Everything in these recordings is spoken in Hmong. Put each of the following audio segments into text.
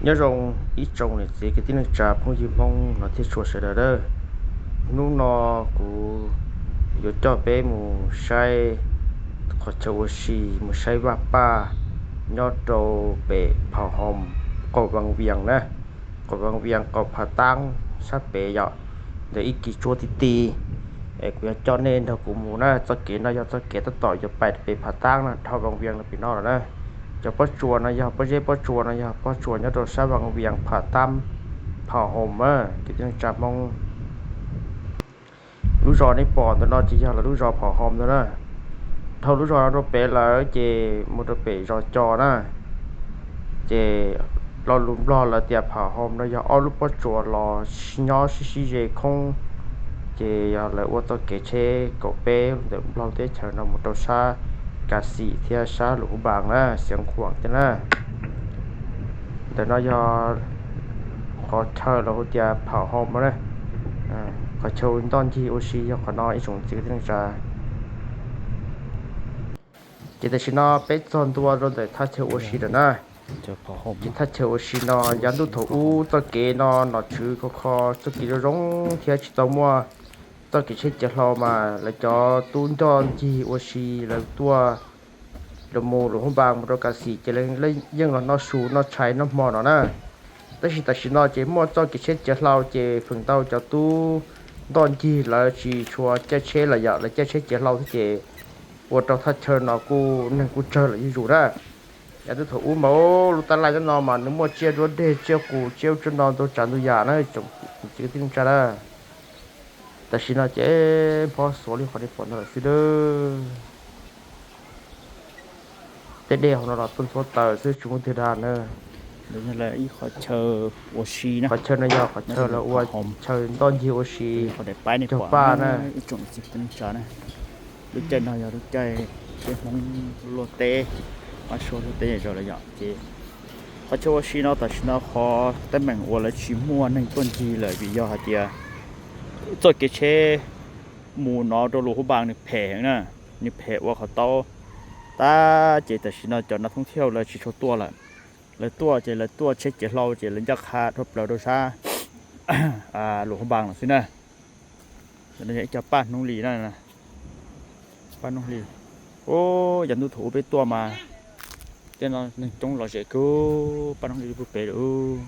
Nyob zoo ib tsoom niam txiv kwv tij neej tsa phooj ywg Hmoob los thiab txhua sawv daws a. Hnub no kuv yuav coj peb mus saib qhov chaw ua si, mus saib vaj paj nyob rau pem Pham Hoos, qaum Vaj Vias na, qaum Vaj Vias, qaum Phav Tab sab pem yom, ntawm ib kis tsuab ti ti. Es kuv yuav coj nej nrog kuv mus na. Txoj kev no yog txoj kev tab tom yuav pais pem Phav Tab no, dhau Vaj Vias no pem no lawm na. Cov pob tsuas no yog pob zeb, pob tsuas no yog pob tsuas nyob rau sab Vaj Vias, Phav Tab, Pham Hoos a, kwv tij neej tsa Hmoob. Lub zos nej pom ntawm no ces yog lawv lub zos Pham Hoos ntawd na. Dhau lub zos no rau pem lawm ces mus rau pem zos Co na. Ces lo lus Nplog lawv tias Pham Hoos no yog ob lub pob tsuas los nyob sib sib ze khoob. Ces yog lawv ua txoj kev tsheb kaum peb ntawm Nplog teb chaws no mus rau sab Kas Xim thiab sab Luam Hub Npas na, Xiav Khuam thiab na. Ntawm no yog qhov chaw lawv hu tias Pham Hoos na. Qhov chaw ntoj ncig ua si yog qhov no ib tsoom txiv kwv tij neej tsa. Ces tam sim no peb txog ntua rau ntawm thaj chaw ua si lawm na. Ces thaj chaw ua si no yav ntuj thaum ub txoj kev no nom tswv khov kho txoj kev zoo zoo thiab tsis tau muaj txoj kev tsheb ciav hlau mas lawv cov tub ncoj ncig ua si lawv tuaj los mus Luam Hub Npas mus rau Kas Xim ces lawv yeej los noj su noj tshais noj hmo no na. Tab sis tam sim no ces muaj txoj kev tsheb ciav hlau ces feem ntau cov tub ntoj ncig lawv tsis tshua caij tsheb lawm yom, lawv caij tsheb ciav hlau thiab ces ua rau thaj chaw no kuj neeg kuj tsawg lawm zuj zus na. Yav ntuj thaum ub mas lub tab laj nyob no mas nws muaj tsiaj nruab deg, tsiaj qus, tsiaj ub tsiaj no ntau tsav ntau yam na, tsoom txiv kwv tij neej tsa na. Tam sim no ces nphob xuav li qhov nej pom no lawm xwb a. Tej dej hauv no los tuaj ntxhuav taws xwb tsis muaj twg dag na. Ib qhov chaw ua si na, qhov chaw no yog qhov chaw lawv ua chaw ntoj ncig ua si, cog paj na. Ib tsoom txiv kwv tij neej tsa na, lub caij no yog lub caij peb Hmoob luaj teb, pab suav luaj teb zej zos lawm yom. Ces qhov chaw ua si no tam sim no qhov teeb meem uas lawv tsis muaj neeg tuaj ncig lawm vim yog hais tias txoj kev tsheb mus no rau Luam Hub Npas nws phem heev na, nws phem ua qhov tau tag ces tam sim no cov nav thoob thiauj lawv tsis tshua tuaj lawm. Lawv tuaj ces lawv tuaj tsheb ciav hlau ces lawv ncaj qha dhau plaws rau sab Luam Hub Npas lawm xwb na. Ib co paj hnub li na, paj hnub li. Yav ntuj thaum ub peb tuaj mas tej no neeg coob lom zem kawg, paj hnub li puag pem lawm.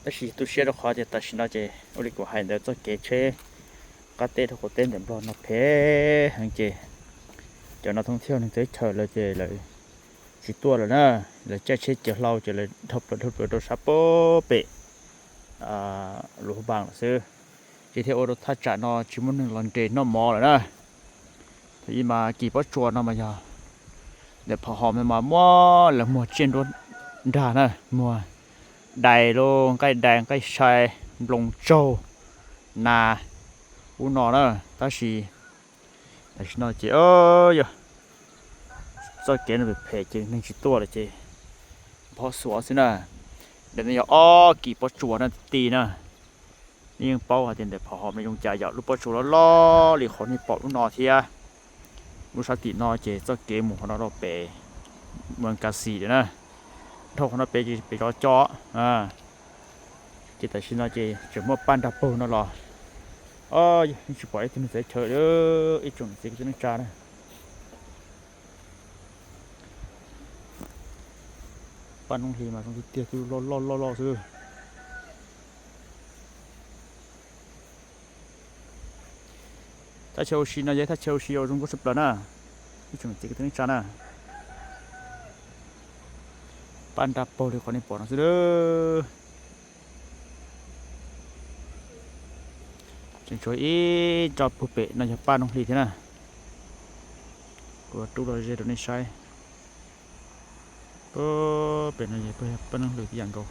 Tab sis tu siab rau qhov tias tam sim no ces ua li kuv hais ntawd txoj kev tsheb qab teb rau qaum teb ntawm Nplog no phem heev ces cov nav thoob thiauj neeg teb chaws lawv ces lawv tsis tuaj lawm na. Lawv caij tsheb ciav hlau ces lawv dhau plaws dhau plaws rau sab pem Luam Hub Npas lawm xwb. Ces thiaj ua rau thaj tsam no tsis muaj neeg los nres noj mov lawm na. Thaum ub mas kis pob tsuas no mas yog ntawm Pham Hoos no mas muaj lawv muag tsiaj nruab nrag na, muag dais los, nqaij dais nqaij sai, nploos tsaug, nas, ub no na. Tab sis tam sim no ces yog txoj kev no phem phem ces neeg tsis tuaj lawm ces nphob xuav xwb na. Ntawm no yog ob kis pob tsuas no ti na. Nej yeej paub hais tias ntawm Pham Hoos no zoo cas yom, lub pob tsuas loj loj li qhov nej pom lub no thiab. Lub sab tim no ces txoj kev mus qhov no rau pem Vaj Kas Xis lawm na. Dhau qhov no pem ces pem zos Co. Ces tam sim no ces tseem muaj paj nrag paug no los, yeej tsis pom ib tug neeg txawv chaw li, ib tsoom txiv kwv tij neej tsa na. Paj hnub hli mas zoo tiag tiag, twb loj loj loj loj xwb. Thaj chaw ua si no yog thaj chaw ua si uas zoo nkauj tshaj plaws na, ib tsoom txiv kwv tij neej tsa na. Paj nrag paug li qhov nej pom no xwb. Tseem tshuav ib tsob puag pem no yog paj hnub hli thiab na. Kuv rub los ze rau nej saib. Pem no yog paj hnub hli tib yam nkaus.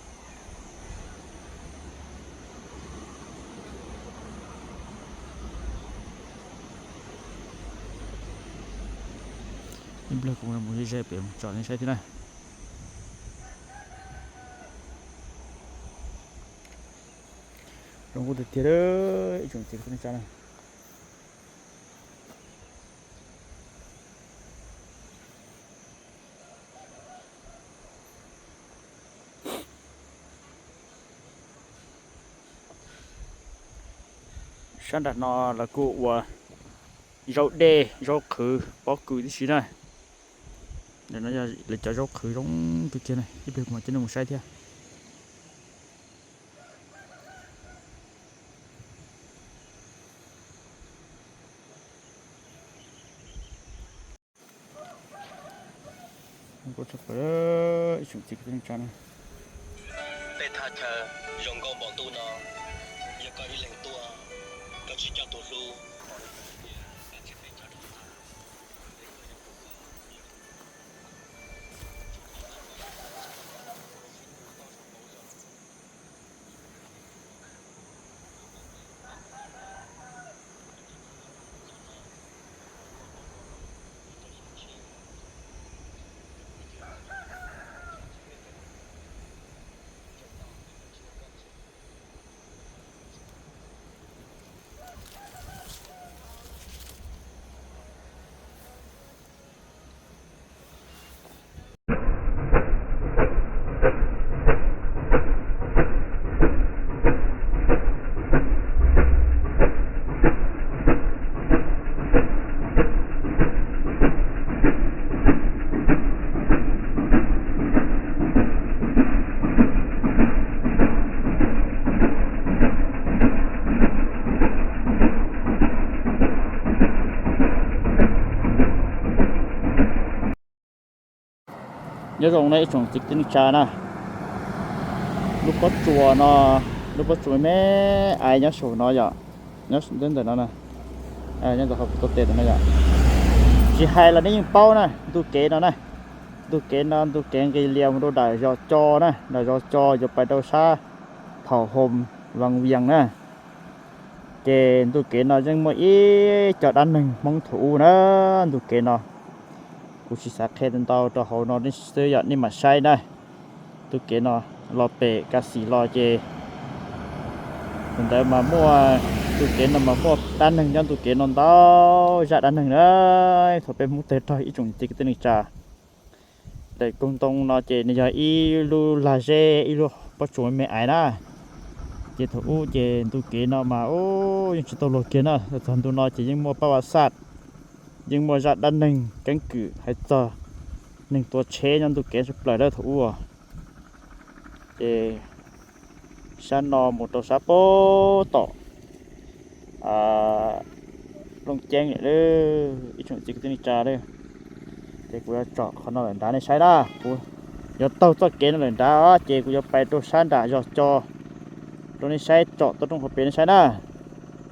Ib pliag kuv mus ze ze pem mus tsom nej saib thiab na. Zoo nkauj tiag tiag, ib tsoom txiv kwv tij neej tsa na. Sab nram no lawv kuj ua zaub dej zaub qhwv pob kws tib si na. Lawv cov zaub qhwv zoo kawg kiag na, ib pliag kuv mam coj nej mus saib thiab. Tej thaj chaw zoo nkauj npaum ntuj no, yog koj ib leeg tuaj, koj tsis coj tus hlub. Nyob zoo na ib tsoom txiv kwv tij neej tsa na, lub pob tsuas no, lub pob tsuas me me ais nyob saum no yom, nyob ntawm no, nyob ntawm hauv kuv tes no yom. Tsis hais los nej yeej paub na, ntu kev no na, ntu kev no ntu kev nqis lias mus rau nram zos Co na, nram zos Co yuav pais rau sab Thauj Hoos, Vaj Vias na. Ces ntu kev no yeej muaj ib co dab neeg Hmoob thaum ub na, ntu kev no. Kuv tsis xav qhia ntau rau hauv no xwb yom, nej mam saib na. Ntu kev no los pem Kav Xim los ces ntawd mas muaj, ntu kev no mas muaj dab neeg nyob ntu kev no ntau zaj dab neeg na. Thaum peb Hmoob tawg rog ib tsoom txiv kwv tij neej tsa, daim koog ntoo no ces nws yog ib lub lag zeb ib lub pob tsuas me me ais na. Ces thaum ub ces ntu kev no mas yeej tsis tau luag kiag na, txog ntu no ces yeej muaj pab vaj xaj, yeej muaj zaj dab neeg keeb kwm hais txog neeg tua tsheb nyob ntu kev tshaj plaws na thaum ub. Ces sab no mus rau sab pem tom Looj Ceeb lawm ib tsoom txiv kwv tij neej tsa lawm. Ces kuv yuav tsom qhov no lawm nrad nej saib na, kuv yuav taug txoj kev no lawm nrad ces kuv yuav pais rau sab nram zos Co rau nej saib, tsom tau roob hauv pes nej saib na.